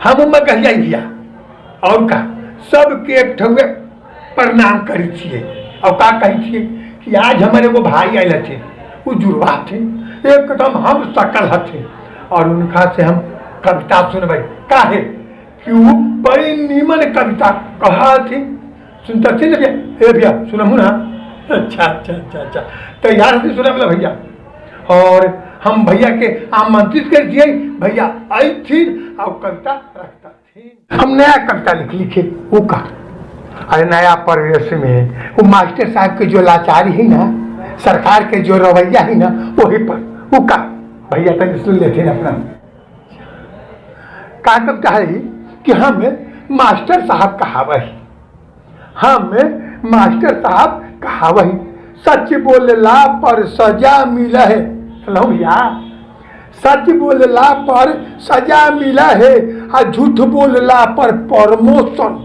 हम मगहिया भैया और का सबके एक ठुए प्रणाम करी छिए और का कही छिए कि आज हमारे एगो भाई आयल हथिन, उ जुड़वा हथिन, एकदम हम सकल हथिन और उनका से हम कविता सुनबै। काहे कि उ बड़ी नीमन कविता कहा हथिन। सुनते हथिन भैया? ए भैया सुनहु ना? अच्छा अच्छा अच्छा अच्छा, तैयार हथिन सुनब ला भैया? और हम भैया के आमंत्रित कर दिए, भैया अथिन और कविता रखता थी। हम नया कविता लिख लिखे वो का अरे नया परिवेश में वो मास्टर साहब के जो लाचारी है ना, सरकार के जो रवैया है ना, वही पर वो का भैया तक सुन लेते हैं अपना का कविता है कि हम मास्टर साहब कहावही, हम मास्टर साहब कहावही, सच बोलला पर सजा मिला है। सुनो भैया, सच बोलला पर सजा मिला है आ झूठ बोलला पर प्रमोशन।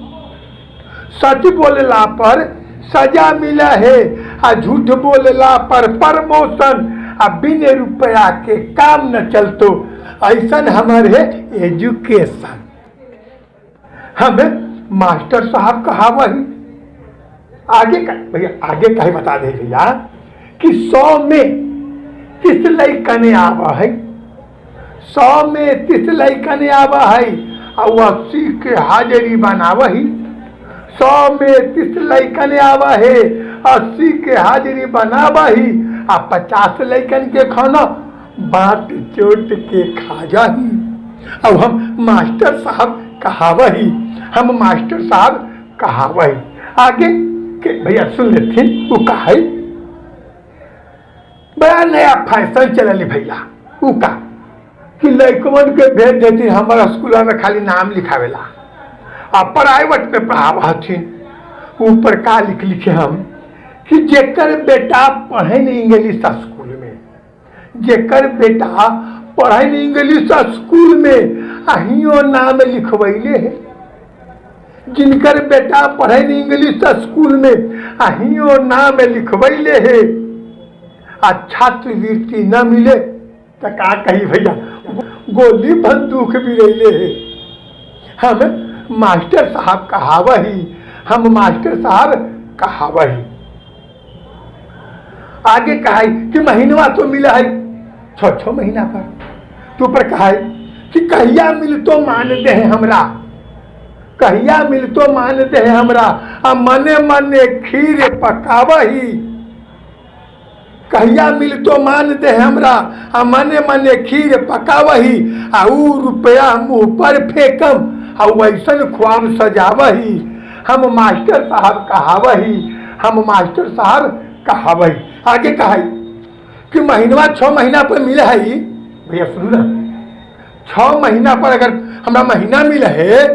सच बोलला पर सजा मिला है आ झूठ बोलला पर प्रमोशन। आ बिन रुपया के काम न चलतो, ऐसन हमारे है एजुकेशन। हमें मास्टर साहब कहावही। आगे का भैया आगे का ही बता दे भैया कि 100 में 30 लैकन आवा है, 100 में 30 लैकन आवा है और 80 के हाजिरी बनावही। 100 में 30 लैकन आवा है, 80 के हाजिरी बनावही आ 50 लैकन के खाना बाँट चोट के खा जाही। अब हम मास्टर साहब कहावही, हम मास्टर साहब कहावही। आगे के भैया सुन लेथिन वो कहा बड़ा नया फैशन चलल भैया, उ का कि लैकवन के भेज देती हमारा स्कूल में खाली नाम लिखावेला आ प्राइवेट में पढ़ावा हथिन। ऊपर का लिख लिखे हम कि जेकर बेटा पढ़े नहीं इंग्लिश स्कूल में, जेकर बेटा पढ़े नहीं इंग्लिश स्कूल में अहियो नाम लिखवैले है। जिनकर बेटा पढ़े नहीं इंग्लिश स्कूल में अहियो नाम लिखवैले है आ छात्रवृत्ति न मिले तो का कही भैया, गोली बंदूक भी रहे है। हम मास्टर साहब कहावही, हम मास्टर साहब कहावही। आगे कहा कि महीनवा तो मिला है 6-6 महीना पर, तो पर कहा कि कहिया मिल तो मान दे है हमरा, कहिया मिल तो मान दे है हमरा आ मने मने खीर पकावही। कहिया मिल तो मान दे हमरा आ मने मने खीर पकावही आ ऊ रुपया मुँह पर फेंकम आ वैसन ख्वाब सजावही। हम मास्टर साहब कहावही, हम मास्टर साहब कहावही। आगे कहा कि महीनवा 6 महीना पर मिले है भैया, सुनू ना, 6 महीना पर अगर हमरा महीना मिले है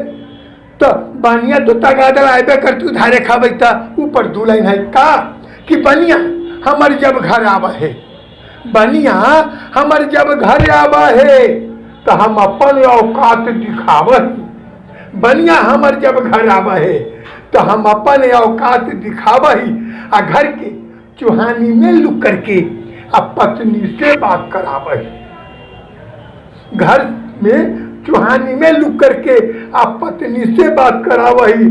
तो बनिया तो तगादल आबे करती उधारे खाबे त ऊपर 2 लाइन है का कि बनिया हमर जब घर आवा है, बनिया हमर जब घर आवा है तो हम अपन औकात दिखावही। बनिया हमर जब घर आवा है तो हम अपन औकात दिखावही आ घर के चुहानी में लुक करके आ पत्नी से बात करावही। घर में चुहानी में लुक करके आ पत्नी से बात करावही।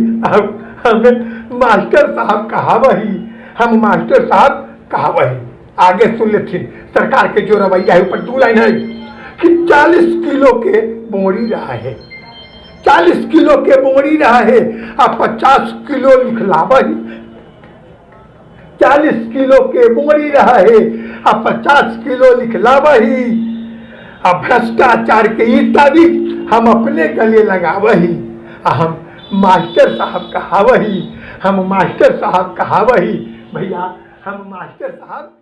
हमें मास्टर साहब कहावही, हम मास्टर साहब कहावही। आगे सुन लेथिन सरकार के जो रवैया है ऊपर 2 लाइन है कि 40 किलो के बोरी रहा है, 40 किलो के बोरी रहा है आ 50 किलो लिखलावही। 40 किलो के बोरी रहा है आ 50 किलो लिखलावही आ भ्रष्टाचार के ई ताबीज हम अपने गले लगावही आ हम मास्टर साहब कहावही, हम मास्टर साहब कहावही। भैया हम मास्टर साहब